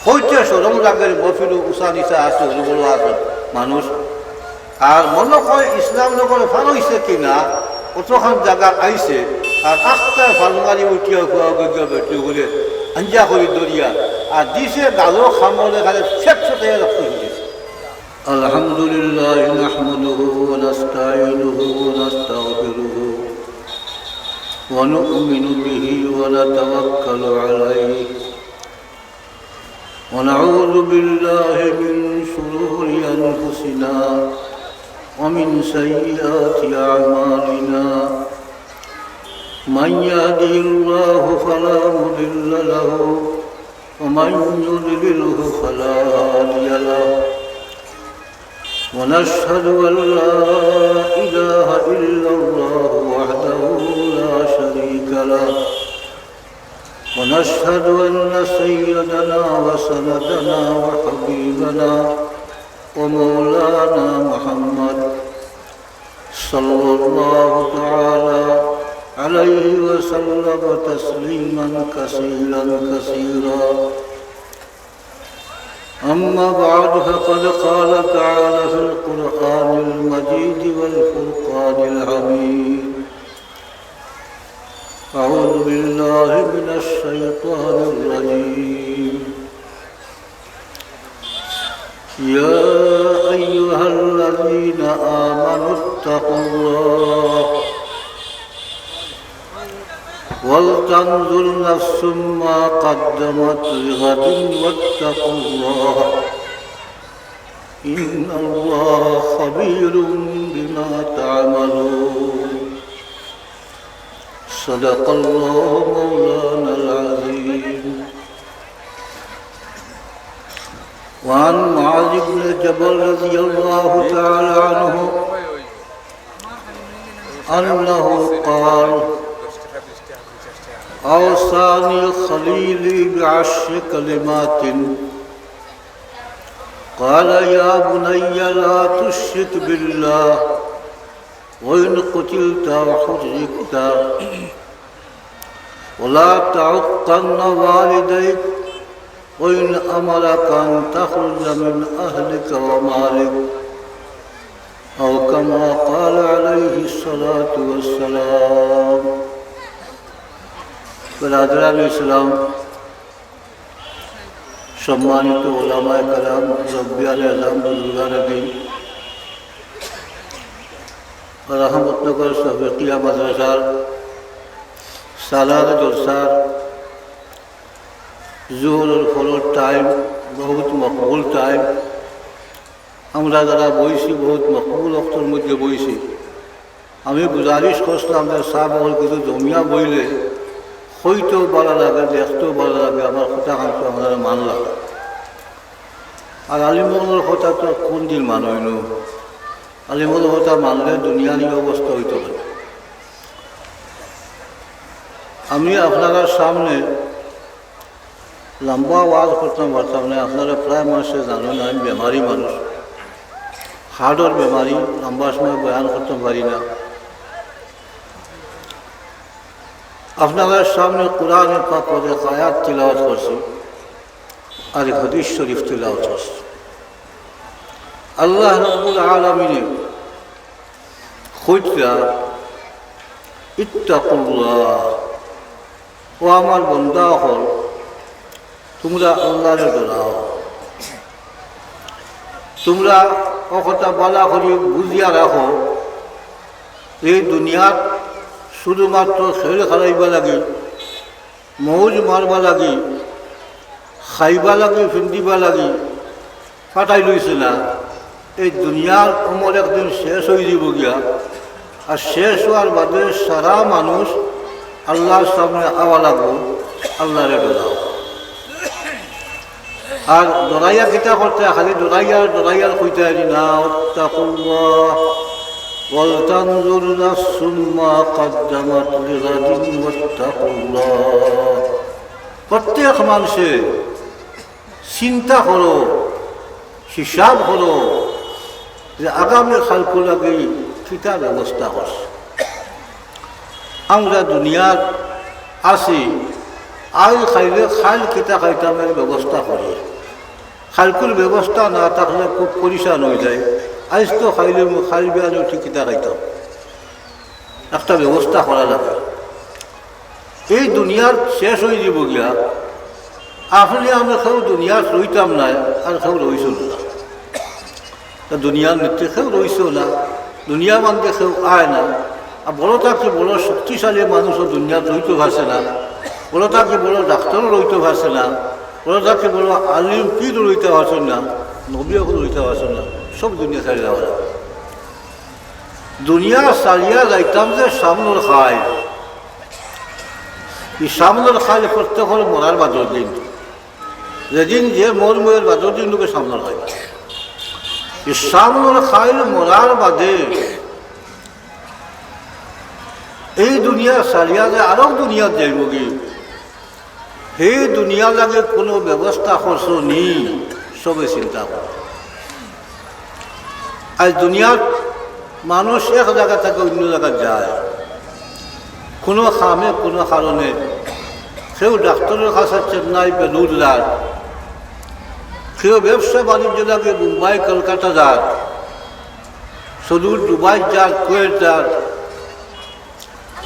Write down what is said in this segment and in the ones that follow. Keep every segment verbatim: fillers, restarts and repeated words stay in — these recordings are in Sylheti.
কইতে শরম লাগের, মহফিলো উঁচা নিচা আছে, হুরু বড় আছে মানুষ। আর মনো কয় ইসলাম নগর পার অইছে কিনা, অতখান জাগা আইছে, আর আখতা ফাল মারি উঠিয়া ফুয়া গিয়া বেটি বলে আঞ্জা করি দরিয়া, আর দিছে গালো খামলে খালে ফেট ফেটাইয়া রক্ত হয়ে গেছে। الحمد لله نحمده ونستعينه ونستغفره ونؤمن به ونتوكل عليه ونعوذ بالله من شرور أنفسنا ومن سيئات أعمالنا. من يهده الله فلا مضل له ومن يضلله فلا هادي له. ونشهد أن لا إله إلا الله وحده لا شريك له. ونشهد أن سيدنا وسندنا وحبيبنا ومولانا محمد صلى الله تعالى عليه وسلم تسليما كثيرا كثيرا. أما بعد، فقد قال تعالى في القرآن المجيد والفرقان الحميد: أعوذ بالله من الشيطان الرجيم. يا أيها الذين آمنوا اتقوا الله ولتنظر نفس ما قدمت لغد واتقوا الله إن الله خبير بما تعملون. صدق الله مولانا العظيم. وعن معاذ بن جبل رضي الله تعالى عنه أنه قال: أوصاني خليلي بعشر كلمات. قال: يا بني لا تشرك بالله وإن قتلت أو حرقت، ولا تعقن والديك، وإن أمرك أن تخرج من أهلك ومالك، أو كما قال عليه الصلاة والسلام. برادران اسلام، সম্মানিত ওলামায়ে কেরাম, মুরব্বিয়ানে আজম, বুজুর্গানে দিন, রহমতনগর শফিকিয়া মাদ্রাসার সালার জলসার জোহরর পরর টাইম, বহুত মকবুল টাইম। আমরা যারা বইছি, বহুত মকবুল অক্তর মধ্যে বইছি। আমি গুজারিশ করছিলাম যে সাব অকল কিছু জমিয়া বইলে হইতেও ভালা লাগে, দেখতেও ভালা লাগে, আমার কথা খান তো আপনারা মানলা। আর আলিম অকলর কথা তো কোন দিন মানইনু? আলিম অকলর কথা মানলে দুনিয়ার এই অবস্থা হইতো না। আমি আপনারার সামনে লম্বা ওয়াজ করতাম পারতাম না। আপনারা প্রায় মানুষে জানইন, আমি বেমারি মানুষ, হার্টর বেমারি, লম্বা সময় বয়ান করতাম পারি না। আপনারার সামনে কোরআন পাকর এক আয়াত তিলাওয়াত করছি, আর এক হাদিস শরীফ তিলাওয়াত করছি। আল্লাহ রাব্বুল আলামিনে কইতরা, "ইত্তাকুল্লাহ, ও আমার বন্দা অকল, তুমরা আল্লাহরে ডরাও।" তুমরা অ কথা ভালা করি বুঝিয়া রাখো, এই দুনিয়াত শুধুমাত্র খেল খেলাইবা লাগি, মৌজ মারবা লাগি, খাইবা লাগি, ফিন্দিবা লাগি পাঠাইল অইছে না। এই দুনিয়ার উমর একদিন শেষ অইযিবো গিয়া, আর শেষ অওয়ার বাদে সারা মানুষ আল্লাহর সামনে আওয়া লাগবো। আল্লাহরে ডরাও। আর ডরাইয়া কিতা করতে, খালি ডরাইয়া, ডরাইয়া কইতে আইলি না, "ওয়াত্তাকুল্লাহ, ওয়ালতানজুর নাফসুম মা কাদ্দামাত লিগাদিন ওয়াত্তাকুল্লাহ।" প্রত্যেক মানুষে চিন্তা করো, হিসাব করো যে আগামী কালকু লাগি কিতা ব্যবস্থা করছে। আমরা দুনিয়াত আছি, আইজ খাইলে খাইল কিতা খাইতাম, এর ব্যবস্থা করি। খাইলকুর ব্যবস্থা না থাকলে খুব পরিশান অই যায়। আইজ তো খাইলে মু-, খাইল বিয়ানে উঠি কিতা খাইতাম, একটা ব্যবস্থা করা লাগে। এই দুনিয়ার শেষ অই যাব গিয়া, আসলে আমরা কেউ দুনিয়াত রইতাম না, আর কেউ রইছইন না। তা দুনিয়ার নিতে কেউ রইছেও না, দুনিয়া মানতে কেউ আয় না। আর বড় থাকি বড় শক্তিশালী মানুষও দুনিয়াত রইতে পারছে না, বড় থাকি বড় ডাক্তারও রইতে পারছে না, বড় থাকি বড় আলিম পীরও রইতে পারছে না, নবী অকল রইতে পারছে না, সব দুনিয়া ছাড়ি যাওয়া লাগে। দুনিয়া ছাড়িয়া যাইতাম যে সামনর খাইল, এই সামনর খাইল প্রত্যেকর মরার বাদর দিন। যেদিন যে মরমু এর বাদর দিন লোকে সামনর খাইল। এই সামনর খাইল মরার বাদে এই দুনিয়া ছাড়িয়া যে আরক দুনিয়াত যাইবগি, সেই দুনিয়ার লাগি কোনো ব্যবস্থা করছো নি? সবে চিন্তা করো। আইজ দুনিয়াত মানুষ এক জাগা থাকি অইন্য জাগাত যায়, কোনো কামে, কোনো কারণে। কেউ ডাক্তারর কাছে চেন্নাই, বেলুর যার, কেউ ব্যবসা বাণিজ্য লাগি মুম্বাই, কলকাতা যার, সৌদি, দুবাই যার, কুয়েত যার।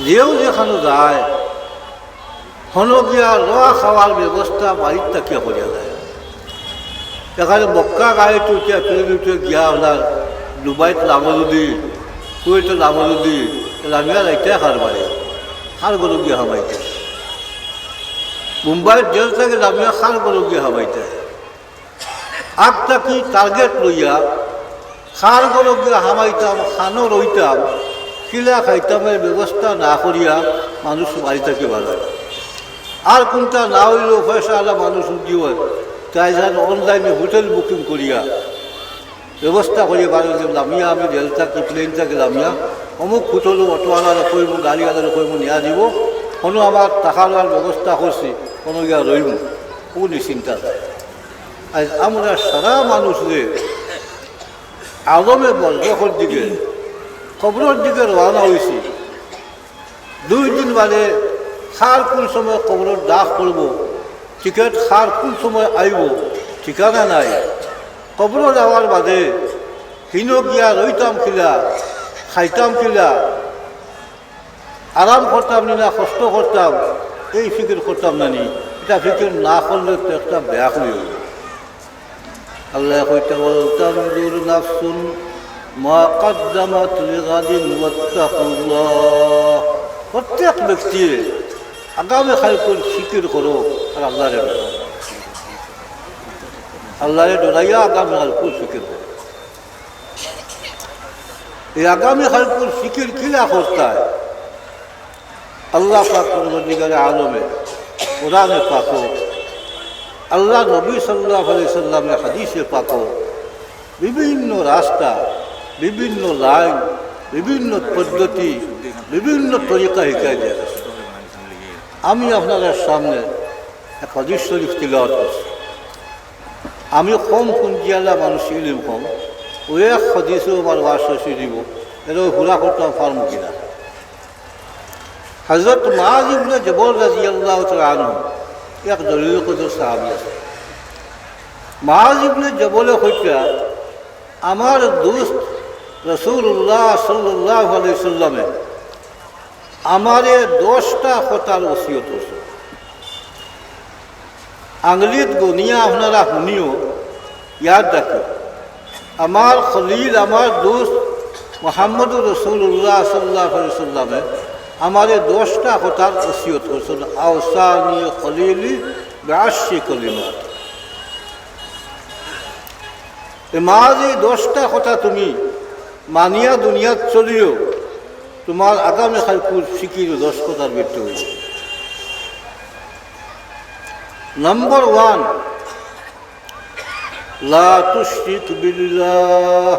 যেও যেখানো যায়, হনো গিয়া রওয়া খাওয়ার ব্যবস্থা বাড়িত থাকিয়া করিয়া যায়। এখানে মক্কা গাড়িত উঠিয়া, প্লেন উঠিয়া গিয়া আপনার দুবাইত লামো যদি, কুয়েত লামো যদি, লামিয়া যাইতে কার বাড়ি, কার ঘরো গিয়া হামাইতে। মুম্বাইর জেল থাকি লামিয়া কার ঘরো গিয়া হামাইতে। আগ থাকি টার্গেট লইয়া কার ঘরো গিয়া হামাইতাম, কানো রইতাম, কিলা খাইতাম, এর ব্যবস্থা না করিয়া মানুষ বাড়ি থাকি বার অয়। আর কুনটা না অইলেও পয়সাআলা মানুষ যদি অয়, তাই যেন অনলাইনে হোটেল বুকিং করিয়া ব্যবস্থা করিয়া বার অইলে লামিয়া, আমি রেল থাকি, প্লেন থাকি লামিয়া অমুক হোটেলো অটোআলারে কইমু, গাড়িআলারে কইমু, নিয়া দিবো, হনো আমার থাকার ব্যবস্থা করছি, হনো গিয়া রইমু, ও নিশ্চিন্তা। আইজ আমরা সারা মানুষরে আলমে বরজখর দিকে, কবরর দিকে রওয়ানা অইছি। দুই দিন বাদে কার কুন সময় কবরর ডাক পড়বো, টিকেট কার কুন সময় আইবো, ঠিকানা নাই। কবরো যাওয়ার বাদে হিনো গিয়া রইতাম কিলা, খাইতাম কিলা, আরাম করতাম নি না কষ্ট করতাম, এই ফিকির করতাম না নি? ইটা ফিকির না করলে তো একটা বেয়াকুল অইবো। আল্লায় কইতা, "ওয়ালতানজুর নাফসুম মা কদ্দামাত লিগাদিন ওয়াত্তাকুল্লাহ।" প্রত্যেক ব্যক্তি আগামী কাইলকুর ফিকির করো আর আল্লাহরে ডরাও। আল্লাহরে ডরাইয়া আগামী কাইলকুর ফিকির করো। এই আগামী কাইলকুর ফিকির কিলা করতায়? আল্লাহ পাক পরওয়ারদিগারে আলমে কোরআনে পাকো, আল্লাহর নবী সাল্লাল্লাহু আলাইহি সাল্লামে হাদিসে পাকো বিভিন্ন রাস্তা, বিভিন্ন লাইন, বিভিন্ন পদ্ধতি, বিভিন্ন তরিকা হিকাই দিয়া গেছে। আমি আপনারার সামনে এক হাদিস শরীফ তিলাওয়াত করছি। আমি কম পুঞ্জিআলা মানুষ, ইলিম কম, অউ এক হাদিসেও আমার ওয়াজ শেষ অই দিবো, এর পুরা করতাম পারমু কিনা। হযরত মুআজ ইবনে জবল রাদিয়াল্লাহু তাআলা আনহু এক জলিলুল কদর সাহাবী আছে। মুআজ ইবনে জবলে কইতা, আমার দোস্ত রাসূলুল্লাহ সাল্লাল্লাহু আলাইহি সাল্লামে আমারে দশটা কথার ওসিয়ত করছে। আঙ্গুলিত গনিয়া আপনারা হুনিও, ইয়াদ রাখিও। আমার খলিল, আমার দোস্ত মুহাম্মদুর রাসূলুল্লাহ সাল্লাল্লাহু আলাইহি সাল্লামে আমারে দশটা কথার ওসিয়ত করছইন, আওসানি খলিলি বিআশরি কালিমাত। এ মুআজ, এই দশটা কথা তুমি মানিয়া দুনিয়াত চলিও, তুমার আগামী কাইলকুর ফিকির দশ কথার ভিতরে অইবো। নাম্বার ওয়ান, লা তুশরিক বিল্লাহ,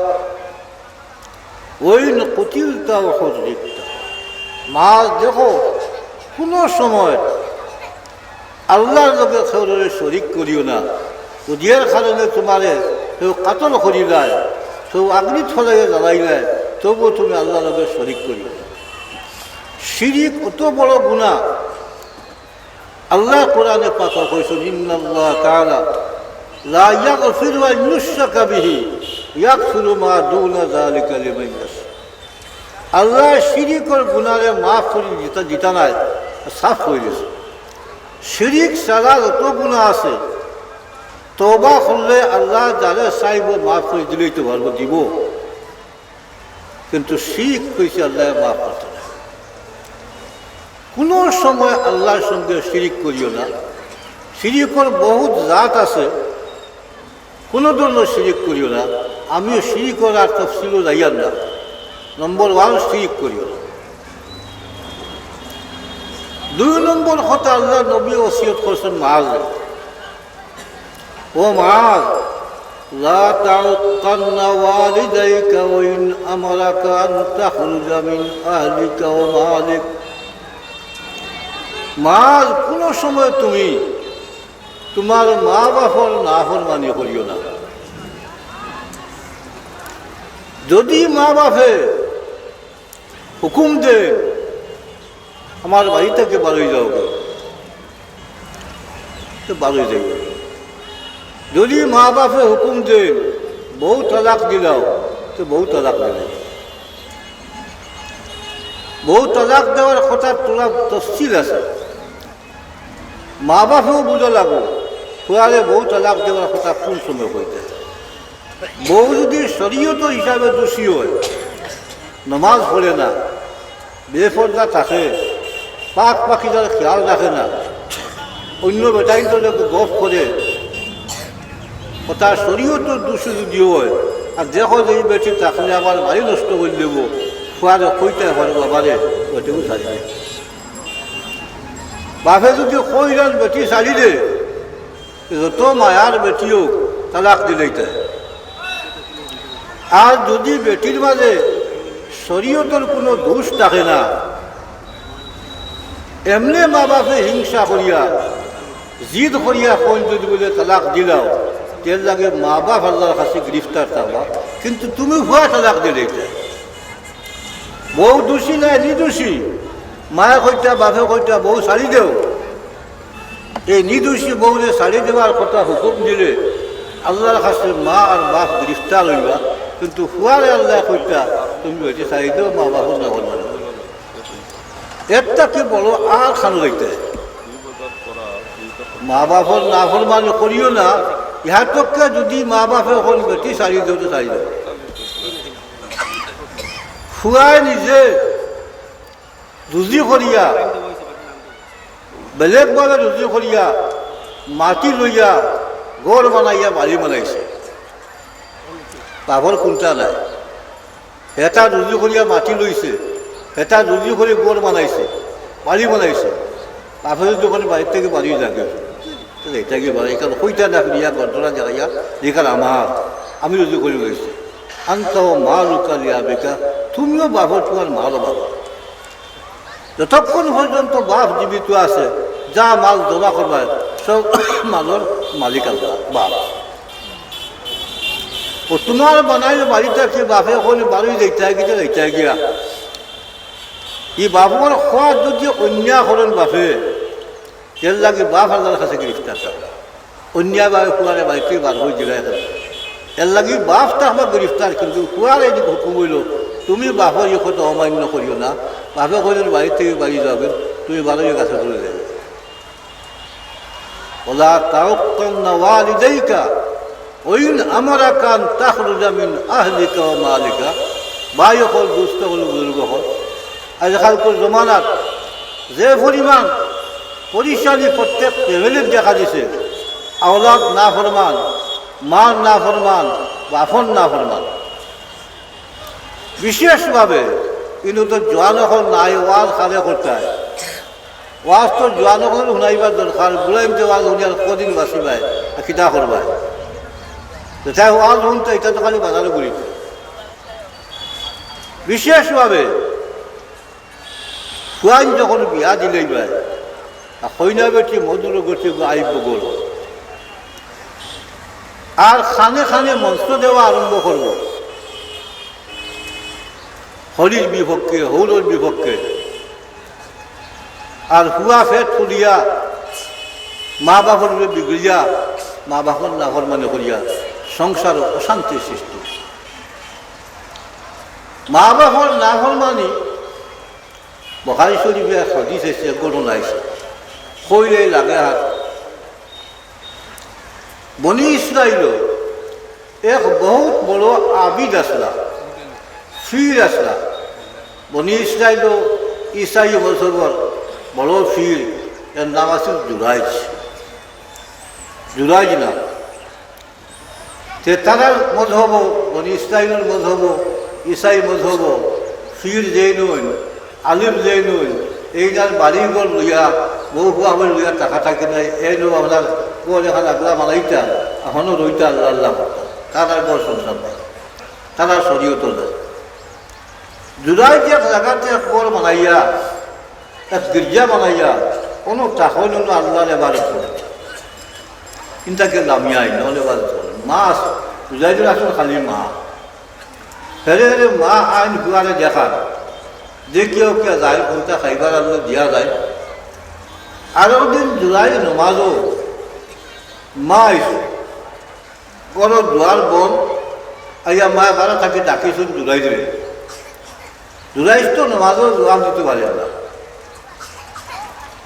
ওয়াইন কুতিলতা আও হুররিকতা। মুআজ দেখো, কুনু সময় আল্লাহর লগে কেউরে শরিক করিও না। যুদি এর কারণে তুমারে কেউ কাতল করিলায়, কেউ আগ্নিত ফালাইয়া জ্বালাইলায়, তবুও তুমি আল্লাহর লগে শরিক করিও না। শিরিক অত বড় গুনাহ, আল্লাহ কোরআনে পাকে কইছইন, "ইন্নাল্লাহ তাআলা লা ইয়াগফিরু আন ইউশরাকা বিহি ওয়া ইয়াগফিরু মা দুনা যালিকা লিমান ইয়াশা।" আল্লাহ শিরিকর গুনারে মাফ করি দিতা, দিতা নায়, সাফ করি দিছে। শিরিক ছাড়া যত গুনা আছে, তওবা করলে আল্লাহ যারে চাইবো মাফ করি দিলেই তো পারবো, দিবো। কিন্তু শিরিক কইছে আল্লাহ মাফ করতা নায়। কুনু সময় আল্লাহর সঙ্গে শিরিক করিও না। শিরিকর বহুত জাত আছে, কুনু ধরনর শিরিক করিও না। আমিও শিরিকর আর তফসিলো যাইয়ার না। নম্বর ওয়ান, শিরিক করিও না। দুই নম্বর কথা, আল্লাহর নবী ওসিয়ত করছইন মাঝে, ও মাঝ, লা তাউক্কান্না ওয়ালিদাইকা ওয়া ইন আমারাকা আন তাখরুজা মিন আহলিকা ওয়া মালিক। মাঝ, কুনু সময় তুমি তুমার মা-বাফর নাফরমানি করিও না। যদি মা-বাফে হুকুম দেইন, "আমার বাড়ি থাকি বারই যাও গি", তে বারই যাইও। যদি মা-বাফে হুকুম দেইন, "বউ তালাক দিলাও", তে বউ তালাক দিলাও। বউ তালাক দেওয়ার কথা তুলা তফসিল আছে। মা-বাফেও বুঝা লাগবো, ফুয়ারে বউ তালাক দেওয়ার কথা কুন সময় কইতা। বউ যদি শরীয়তর হিসাবে দোষী অয়, নমাজ পড়ে না, বেপর্দা থাকে, পাক পাখিজার খেয়াল রাখে না, অইন্য বেটাইন্তর লগে গফ করে, অতা শরীয়তর দোষী যদি অয়, আর দেখো যে ই বেটি থাকলে আমার বাড়ি নষ্ট করি দিবো, ফুয়ারে কইতায় পারো, "বাবারে, বেটিগু ছাড়ি দে।" বাফে যদি কইলান, "বেটি ছাড়ি দে", যত মায়ার বেটি অউক, তালাক দিলাইতায়। আর যদি বেটির মাঝে শরীয়তর কুনু দোষ থাকে না, এমনে মা-বাফে হিংসা করিয়া, জিদ করিয়া কইন যদি বুলে, "তালাক দিলাও", তের লাগি মা-বাফ আল্লাহর কাছে গিরিফতার থাকবা, কিন্তু তুমি ফুয়া তালাক দিলাইতায়। বউ দোষী নায়, নির্দোষী। মায়ে কইতা, বাফে কইতা, "বউ ছাড়ি দেও।" এই নির্দোষী বউরে ছাড়ি দেওয়ার কথা হুকুম দিলে আল্লাহর কাছে মা আর বাফ গিরিফতার অইবা, কিন্তু ফুয়ারে আল্লায় কইতা, "তুমি বেটি ছাড়ি দেও, মা-বাফর নাফরমানি।" এর থাকি বড় আর খান লইতে। মা-বাফর নাফরমানি করিও না, ইহার তক্কা যদি মা-বাফে কইন, "বেটি ছাড়ি দেও", তে ছাড়ি দেও। ফুয়ায় নিজে রুজি করিয়া, বেলেগভাবে রুজি করিয়া, মাটি লইয়া, ঘর বানাইয়া, বাড়ি বানাইছে। বাফর কুন্তা নাই। হেটা রুজি করিয়া মাটি লইছে, হেটা রুজি করি ঘর বানাইছে, বাড়ি বানাইছে। বাফে যদি কইন বাড়ি থাকি বারই যাও গি, তে যাইতা গি বারই, কারণ কইতা না ফিরিয়া গর্দনা জাগাইয়া, যেখান আমার, আমি রুজি করি লইছি। আনতা ওয়া মালুকা লিআবিকা, তুমিও বাফর, তুমার মালও বাফর। যতক্ষণ পর্যন্ত বাফ জীবিত আছে, যা মাল জমা করবায়, সব মালর মালিক আল্লাহ, বাফ। ও তুমার বানাইল বাড়ি থাকি বাফে কইন বারই যাইতা গি, তে যাইতা গিয়া। ই বাফর খোয়া যদি অন্যায় করইন বাফে, এর লাগি বাফ আল্লাহর কাছে গিরিফতার থাকবা। অন্যায়ভাবে ফুয়ারে বাড়ি থাকি বার করি দিলায়। এর লাগি বাফ থাকবা গিরিফতার, কিন্তু ফুয়ার এদিকে হুকুম অইলো, তুমি বাফর ই কথা অমান্য করিও না। বাফে কইন বাড়ি থাকি বারই যাও গি, তুমি বারই গাছে ধরি যাও। ওয়ালা তাউক্কান্না ওয়ালিদাইকা ওয়া ইন আমারাকা আন তাখরুজা মিন আহলিকা ওয়া মালিকা। ভাই অকল, দোস্ত অকল, বুজুর্গ অকল, আইজকালকুর জমানাত যে পরিমাণ পরিশানি প্রত্যেক ফ্যামিলিত দেখা দিছে, আওলাদ নাফরমান, মার নাফরমান, বাফর নাফরমান। বিশেষভাবে কিন্তু তো জোয়ান অকল নাই, ওয়াজ কারে করতায়। ওয়াজ তো জোয়ান অকলরে হুনাইবার দরকার, বুড়াইন্তে ওয়াজ হুনিয়া আর কদিন বাঁচিবায়, আর কিতা করবায়? যেতায় ওয়াজ হুনতা, ইতা তো খালি বাজারো ঘুরিত। বিশেষভাবে ফুয়াইন যখন বিয়া দিলাইবায়, আর কইনা বেটি মধুর গতি আইব বগল। আর খানে খানে মঞ্চ দেওয়া আরম্ভ করবো, হরির বিপক্ষে, হৌরর বিপক্ষে। আর ফুয়া পেট ফুলিয়া মা বাফর উপরে বিগড়িয়া, মা বাফর নাফরমানি করিয়া সংসারো অশান্তির সৃষ্টি। মা বাফর নাফরমানি, বুখারী শরীফে এক হাদিস আইছে, এক ঘটনা আইছে, কইলে লাগে আর। বনি ইসরাইলো এক বহুত বড় আবিদ আছলা, পীর আছলা। বনি ইসরাইলো ইসাই মজহবর বড় পীর, এর নাম আছিল জুরাইজ। জুরাইজ নাম। তে তারার মজহবো, বনি ইসরাইলর মজহবো, ইসাই মজহবো, পীর যেইন অইন, আলিম যেইন অইন, এইনার বাড়িঘর লইয়া, বউ ফুয়াবইন লইয়া থাকা থাকি নাই, এইন আপনার ঘর এখান আগলা বানাইতা, এখনো রইতা আল্লাহ আল্লাহ করতা। তারার ঘর সংসার নাই, তারার শরীয়ত নাই। জুরাইজ এক জাগাত এক ঘর বানাইয়া, এক গির্জা বানাইয়া, অনো থাকইন, অনো আল্লাহর ইবাদত করইন। ইনতাকে লামিয়া আইন, অনো ইবাদত করইন। মা আছে, জুরাইজর আছইন খালি মা। হেরে হেরে মা আইন ফুয়ারে দেখার। দেখিয়াউ কিয়া যায়, কুনটা খাইবার আনলে দিয়া যায়। আরক দিন জুরাইজ নমাজো মা আইছে। ঘরর দুয়ার বন্ধ, আইয়া মায় বারা থাকি ডাকিছইন জুরাইজরে। জুরাইজ তো নমাজো জুয়াব দিতো পারে না,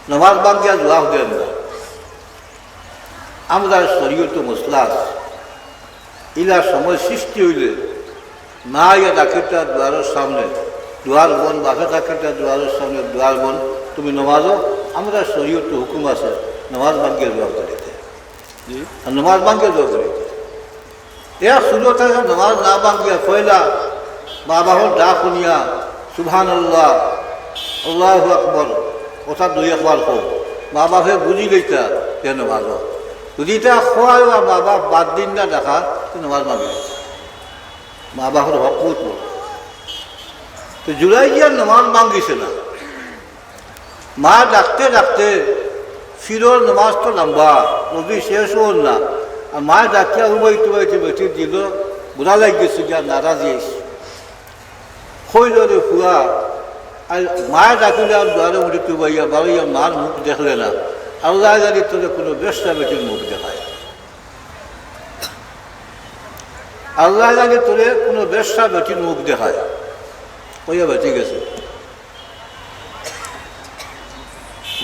নমাজ ভাঙ্গিয়া জুয়াব দেয় না। আমরার শরীয়তো মসলা আছে, ইলা সময় সৃষ্টি অইলে মা আইয়া ডাকিতা দুয়ারর সামনে, দুয়ার বন্ধ, বাফে ডাকিতা দুয়ারর সামনে, দুয়ার বন্ধ, তুমি নমাজো, আমরার শরীয়তো হুকুম আছে নমাজ ভাঙ্গিয়া জুয়াব দিতে। জি। আর নমাজ ভাঙ্গিয়া জুয়াব দিতে। এক সুরত আছে, নমাজ না ভাঙ্গিয়া পয়লা মা বাফর ডাক হুনিয়া, "সুবহানাল্লাহ, আল্লাহু আকবার", অতা দুই একবার কও। মা বাফে বুঝি লইতা যে নমাজ। যদি ইতা কওয়ায় আর মা বাফ বাদ দিন না ডাকা, তে নমাজ ভাঙ্গি যাইত। মা বাফর হক বহুত বড়। তো জুরাইজর নমাজ ভাঙ্গিছে না। মা ডাকতে ডাকতে, পীরর নমাজ তো লম্বা, অবধি শেষ অর না। আর মায় ডাকিয়া উবাইতে উবাইতে বেটির দিলো বুড়া লাগি গেছে, গিয়া নারাজি আইছে। কইলো, "রে ফুয়া, আর মায় ডাকিলে আর দুয়ারো মুড়ি তুবাইয়া বারইয়া মার মুখ দেখলে না, আল্লায় জানি তোরে কুনু বেশ্যা বেটির মুখ দেখায়, আল্লায় জানি তোরে কুনু বেশ্যা বেটির মুখ দেখায়।" কইয়া বেটি গেছে।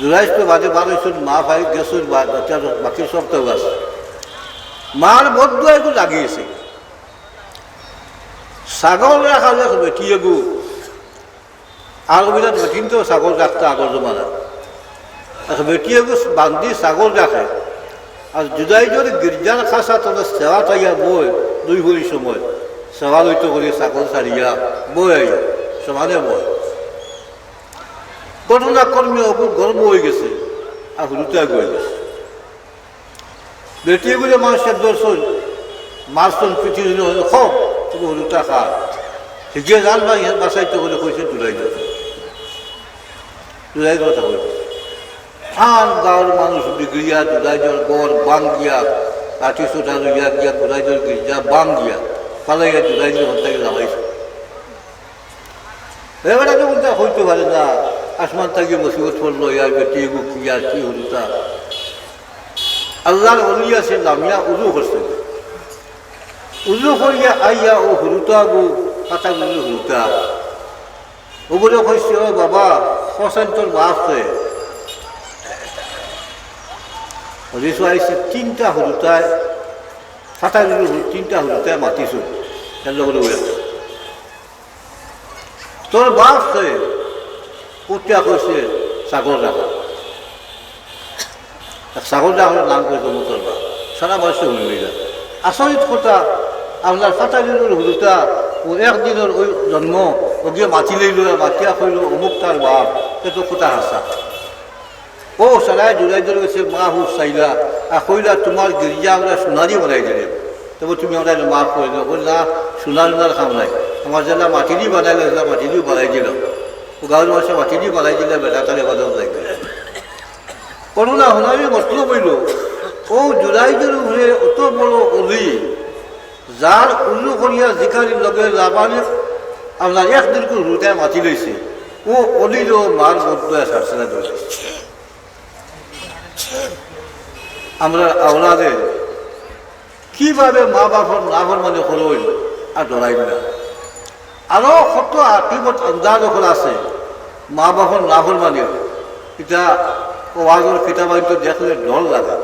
জুরাইজ তো বাদে বার অইছইন, মা ভাই গেছইন, বা-, বাকি, বাকি সব তো আছে। মার বদদোয়া এগু লাগিয়েছে। ছাগল রাখাল এক বেটি এগু, আর অবিরাট বেটিন তো ছাগল রাখতা আগর জমানাত। এক বেটি এগু বান্দি ছাগল রাখে, আর জুরাইজর গির্জার খাসাত অনো সেওয়াত আইয়া বয়, দুই ভরি সময় সেওয়া লইতো করি ছাগল ছাড়িয়া বয় আইয়া, সমানে বয়। ঘটনাক্রমে অপুর গর্ভ অইগেছে, আর হুরুতা অইগেছে। বেটি এগুরে মানষে ধরছইন, মারছইন, পিটিছইন, "খো, তুমি হুরুতা খা।" হিগে জান বাঁচাইতো করি কইছে, "জুরাইজ।" জুরাইজ কথা কইছে। আর গাঁওর মানুষ বিগড়িয়া, জুরাইজর ঘর ভাঙ্গিয়া, লাঠি সোটা লইয়া গিয়া জুরাইজর গির্জা ভাঙ্গিয়া, ফালাইয়া জুরাইজরে হন্তাকে লামাইছে। এবারে তো কুনতা কইতো পারে না, আসমান থাকি মুসিবত পড়লো, ইয়ার বেটি এগু কি আর কি হুরুতা। আল্লাহর ওলি আছে, লামিয়া উজু করছে। উজু করিয়া আইয়া অউ হুরুতা গু, ফাতা গু হুরুতা। অগুরে কইছে, "ও বাবা, হোসেন তোর বাফ কে?" হদিস আইছে, তিনটা হুরুতায়, ফাতা গু তিনটা হুরুতায় মাতিছে। এর লগে লগে "তোর বাফ কে?" উঠিয়া কইছে, "ছাগল রাখাল।" এক ছাগল রাখালর নাম কইছে, "অমুকর বাফ।" সারা বয়সে হুনি লইলা। আচরিত কথা, আপনার ফাতা গু হুরুতা, অউ একদিনর অউ জন্ম, অগিয়ে মাতি লইল, মাতিয়া কইল, "অমুক তার বাফ", এ তো কথা হাছা। অউ সারায় জুরাইজর গেছে মা হুর চাইলা, আর কইলা, "তুমার গির্জা আমরা সোনারি বানাই দিলে, তবে তুমি আমরারে মাফ করি দেও।" কইলা, "না, সোনার উনার কাম নাই, আমার যেলা মাটিদি বানাইলে, যেলা মাটিদি বানাই দিলাম।" অউ গাঁওর মানষে মাটিদি বানাই দিলে, বেটা তার ইবাদত নাই। করুণা হুনারি মতলব অইল, অউ জুরাইজর উপরে অত বড় ওলি, যার উজু করিয়া জিকারির লগে লাবানি আপনার এক দিন করে হুরুতায় মাতি লইছে, অউ ওলিরও মার বদদোয়া ছাড়ছে না, ধরে। আমরা আওলাদে কিভাবে মা বাপর নাফরমানি করইন আর ডরাইন না। আরো কত আকিবত আন্দাজ অকল আছে মা বাপর নাফরমানি। ইটা ওয়াজর কিতাবাইন তো দেখলে ডর লাগে।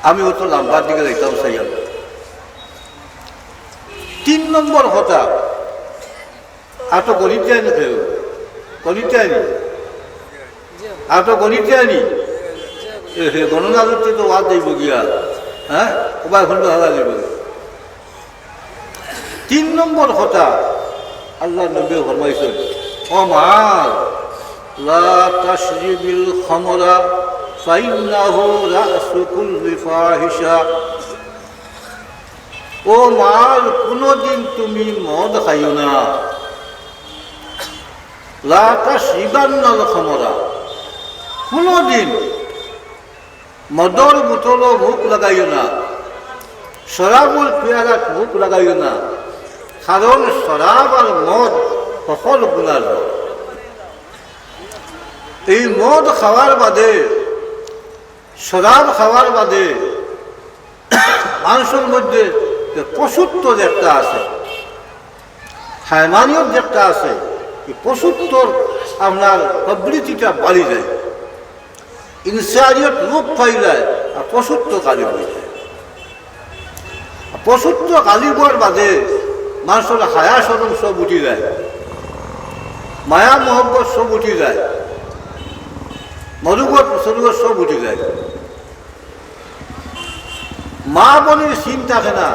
আমি অত লম্বার দিকে যাইতাম চাইয়ার না। তিন নম্বর কথা, আর তো গণিতে আনি কেউ, গণিতে আনি, আর তো গণিতে আনি। এ হে, গণনা করতে তো ওয়াজ যাইব গিয়া, হ্যাঁ, ওবায় ফোন হারা যাইব। তিন নম্বর কথা, আল্লাহর নবী ফরমাইছেন, "ও মা, লা তাশরিবিল খামরা ফাইন্নাহু রাসু কুল্লি ফাহিশা।" ও মাল, কোনোদিন তুমি মদ খাইও না। লা তাশরিবান্নাল খামরা, কোনোদিন মদর বোতলো মুখ লাগাইও না, শরাবর পেয়ালাত মুখ লাগাইও না, কারণ শরাব আর মদ হকল গুনার জড়। এই মদ খাওয়ার বাদে, শরাব খাওয়ার বাদে মানষর মধ্যে যে পশুত্ব যে একটা আছে, হায়মানিয়ত যে একটা আছে, এই পশুত্বর আপনার প্রবৃত্তিটা বাড়ি যায়, ইনসানিয়ত রূপ পাই যায়, আর পশুত্ব গালিব অই যায়। আর পশুত্ব গালিব অওয়ার বাদে মানষর হায়া শরম সব উঠি যায়, মায়া মহব্বত সব উঠি যায়, মরুবত সরুবত সব উঠি যায়। মা বইনর সিন থাকে না,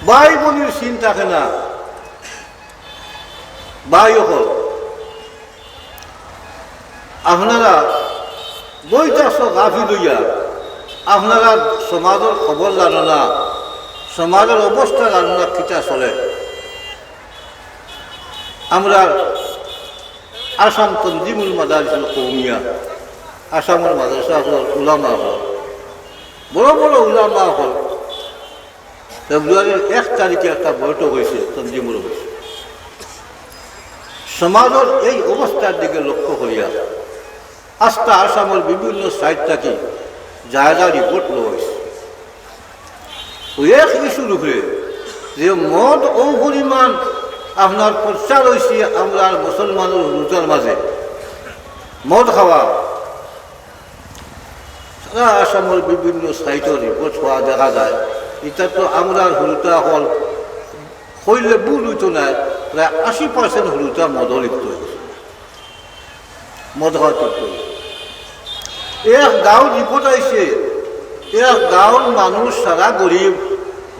ভাই বইনর সিন থাকে না। ভাই অকল, আপনারা বইত আছো গাফিল অইয়া, আপনারা সমাজর খবর জানো না, সমাজর অবস্থা জানো না, কিতা চলে। আমরা আসাম তনজিমুল মাদারিসুল কওমিয়া, আসামর মাদ্রাসা অকল, উলামা অকল, বড় বড় উলামা অকল, ফেব্রুয়ারির এক তারিখে একটা বৈঠক অইছে তনজিমুল অফিসে। সমাজর এই অবস্থার দিকে লক্ষ্য করিয়া আস্তা আসামর বিভিন্ন সাইট থাকি জায়গা রিপোর্ট লওয়া অইছে। ওই এক ইস্যুর উপরে যে মদ অউ পরিমাণ আপনার প্রচার অইছে আমরার মুসলমানর হুরুতার মাঝে, মদ খাওয়া, সারা আসামর বিভিন্ন সাইটর রিপোর্ট হওয়া দেখা যায়। ইটা তো আমরার হুরুতা অকল, কইলে ভুল অইতো নায়, প্রায় আশি পার্সেন্ট হুরুতা মদো লিপ্ত অইছে। মদ খাওয়াত লিপ্ত অইছে। এক গাঁওর রিপোর্ট আইছে, এক গাঁওর মানুষ সারা গরিব,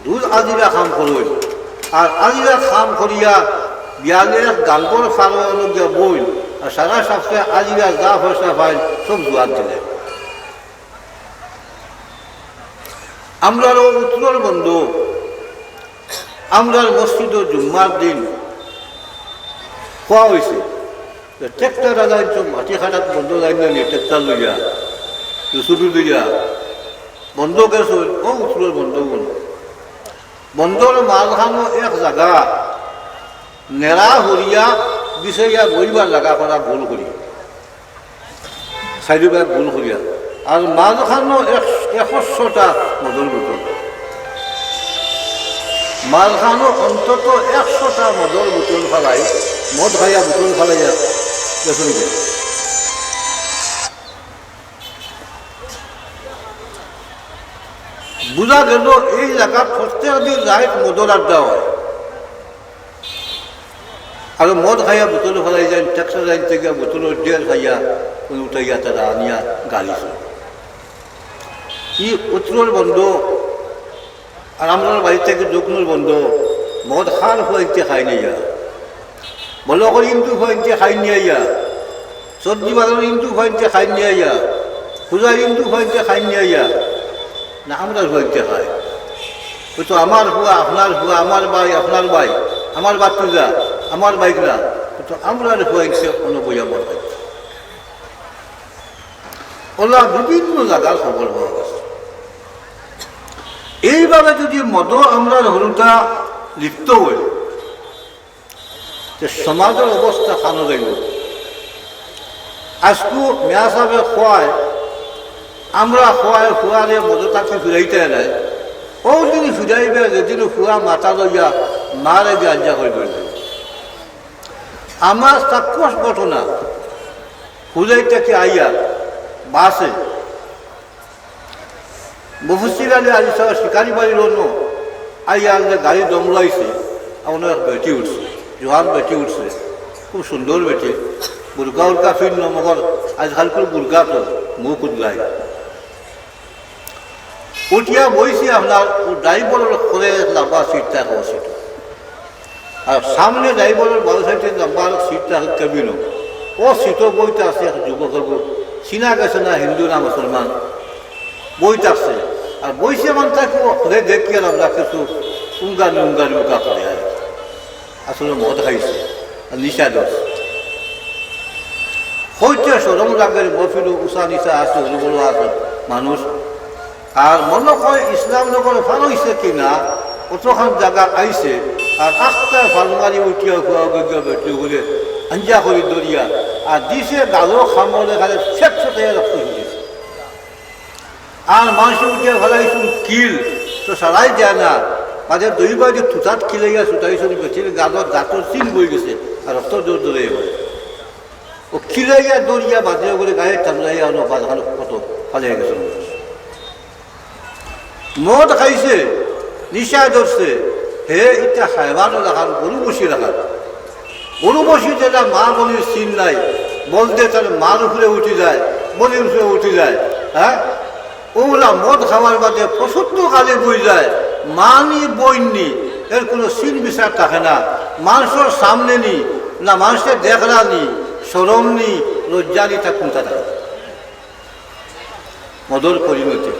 রুজ আজিরা কাম করইন, আর আজিরা কাম করিয়া বিয়ালে এক গাঙ্গর ফারো অনো গিয়া বইন, আর সারা সপ্তাহে আজিরা যা পয়সা পাইন সব জুয়াত দিলে। আমরার অউ উত্তরর বন্দো, আমরার মসজিদো জুম্মার দিন কওয়া অইছে, ট্রাক্টর আলাইন তো মাটি কাটাত বন্দো যাইন না নি, ট্রাক্টর লইয়া, জেসিবি লইয়া, বন্দো গেছইন, অউ উত্তরর বন্দো বন্দো। বন্দর মাঝখানো এক জাগা নেড়া হরিয়া বিছাইয়া বইবার জাগা করা গোল করি, সাইডে বায় গোল করিয়া, আর মাঝখানো এক, একশোটা মদর বোতল, মাঝখানো অন্তত একশোটা মদর বোতল ফালাই, মদ খাইয়া বোতল ফালাইয়া গেছইন গিয়া। বুঝা গেল এই জাগাত প্রত্যেক দিন রাইত মদর আড্ডা হয়। আর মদ খাইয়া বোতল ফালাই যাইন, ট্রাক্টর লাইন থাকি বোতলর ডের খাইয়া উঠাইয়া তারা আনিয়া গাড়ি চলে। ই উত্তরর বন্দো আর আমরার বাড়ি থাকি দক্ষিণর বন্দো মদ কার ফুয়াইন্তে খাইন আইয়া, বলো করে হিন্দু ফুয়াইন্তে খাইন আইয়া, সবজি বাজারর হিন্দু ফুয়াইন্তে খাইন আইয়া, পূজার হিন্দু ফুয়াইন্তে খাইন আইয়া, না আমরার ফুয়াইন্তে খায়। অউ তো আমার ফুয়া, আপনার ফুয়া, আমার ভাই, আপনার ভাই, আমার ভাতিজা, আমার ভাইগনা, অউ তো আমরার ফুয়াইন্তে অনো বইয়া মদ খাইন। অলা বিভিন্ন জাগার খবর পাওয়া গেছে। এইভাবে যদি মদো আমরার হুরুতা লিপ্ত অয়, তে সমাজর অবস্থা কানো যাইব। আজকু মিয়া সাবে কয়, আমরা ফুয়ায় ফুয়ারে মদো থাকি ফিরাইতায় নায়, অউ দিন ফিরাইবা যেদিন ফুয়া মাথা লইয়া মারে গিয়া আঞ্জা করি ধরবে। আমার চাক্ষুষ ঘটনা, হুজাই থাকি আইয়া বাসে মুফাসসির আলী হাজি সাহেব শিকারি বাড়ির অনো আইয়া আনলে গাড়ি দমলাইছে, অনো এক বেটি উঠছে, জোয়ান বেটি উঠছে, খুব সুন্দর বেটি, বুরকা উরকা ফিরনো, মগর আজকালকুর বুরকা তো মুখ উদলাই। উঠিয়া বইছে আপনার, ও ড্রাইভারর করে লম্বা সিট থাকে, ও সিট। আর সামনে ড্রাইভারর বাউ সাইডে লম্বা আরো সিট থাকে কেবিনো। ও সিটো বইতে আছে এক যুবক, চিনা গেছে না, হিন্দু না মুসলমান, বইতে আছে। আর বইছে মানে তাকে ও খুলে দেখি আর আমরা কিছু উঙ্গানি উঙ্গানি উকা করে আর কি। আসলে মদ খাইছে আর নিশা ধরছে। হইতে শরম লাগের, মহফিলো উষা নিশা আছে, হুজুর বড় আছে মানুষ। আর মনে হয় ইসলাম নগর ফার হইছে কিনা, অতখান জাগা আইছে, আর আখতা ফালমারি উঠিয়া হুয়া গিয়া বেটি বলে আঞ্জা করি দরিয়া, আর দিছে গালো খামলে খালে ফেট ফেটাইয়া রক্ত হয়ে গেছে। আর মানুষে উঠিয়া ফেলাইছুন কিল, তো সারাই যায় না, বাদে দুই বাড়ি তুতাত কিলাইয়া ছুটাইছুন বেটির গালো দাঁতর চিল বই গেছে, আর রক্ত জোর ধরে এবার। ও কিলাইয়া দরিয়া বাদে করে গায়ে টানলাইয়া অনো বাদ খানো কত ফালিয়া গেছে। মদ খাইছে, নিশা ধরছে, হে ইটা হায়ওয়ান লাখান, গরু বসি লাখান। গরু বসি যেটা মা বলির চিন নাই, বলতে তার মার উপরে উঠি যায়, বলির উপরে উঠি যায়, হ্যাঁ? ওগুলা মদ খাওয়ার বাদে পশুত্ব খালি বই যায়, মা নি বইন নি, এর কোনো চিন বিচার থাকে না। মানুষের সামনে নি, না মানুষের দেখরা নি, শরম নি, লজ্জা নি, তা কোনটা থাকে? মদর পরিণতি।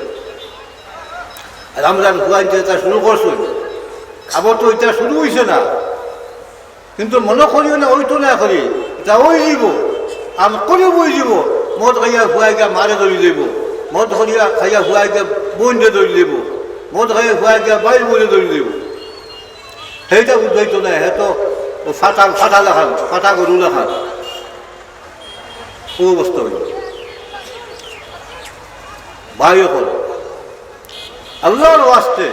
আর আমরা ফুয়াইন যেটা শুরু করছুন, আবার তো এটা শুরু হইছে না, কিন্তু মনে করিও না, ওই তো না করি, এটা ওই দিব, আর করে বই দিব। মদ খাইয়া ফুয়াই গিয়া মারে ধরি দিব, মদ খাইয়া খাইয়া ফুয়াই গিয়া বোনরে ধরি দিব, মদ খাইয়া ফুয়াই গিয়া বাইর বোনে ধরি দিব। সেইটা উদ্বৈত নাই, হে তো ও ফাটা, ফাটা লাখান, ফাটা গরু লাখান। ও অবস্থা হইল। ভাই অকল, আল্লাহর ওয়াস্তে,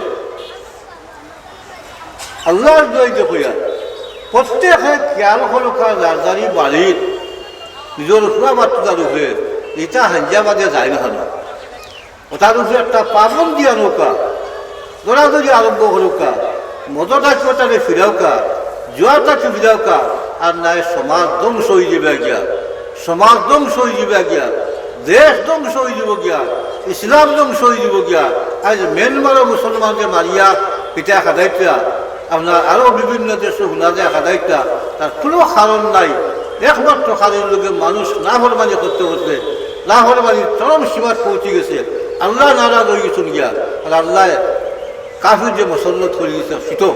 আল্লাহর দোয়াই দেখইয়া, প্রত্যেকে খেয়াল করুকা, যার যারি বাড়ির নিজের ফুয়া বাচ্চার উপরে, এটা হাঞ্জা বাদে যায় না কেন? ওটার উপরে একটা পাবন দিয়া নৌকা, দৌড়াদৌড়ি আরম্ভ করুকা, মদটাকে ওটারে ফিরাউকা, জুয়াটাকে ফিরাউকা, আর নাই সমাজ ধ্বংস হয়ে যাবে গিয়া, সমাজ ধ্বংস হয়ে যাবে গিয়া, দেশ ধ্বংস হয়ে যাবে গিয়া, ইসলাম ধ্বংস হয়ে যাবে গিয়া। আজ মিয়ানমারও মুসলমানকে মারিয়া পিটা খাদাইতরা, আপনার আরো বিভিন্ন দেশে হুনা যায় খাদাইতরা, তার কোনো কারণ নাই। একমাত্র কারণ লোকে মানুষ নাফরমানি করতে করতে নাফরমানির চরম সীমাত পৌঁছে গেছে। আল্লাহ নারাজ হয়ে গেছেন গিয়া, আর আল্লাহ কাফির যে মুসল্লত করে দিছে, সুতো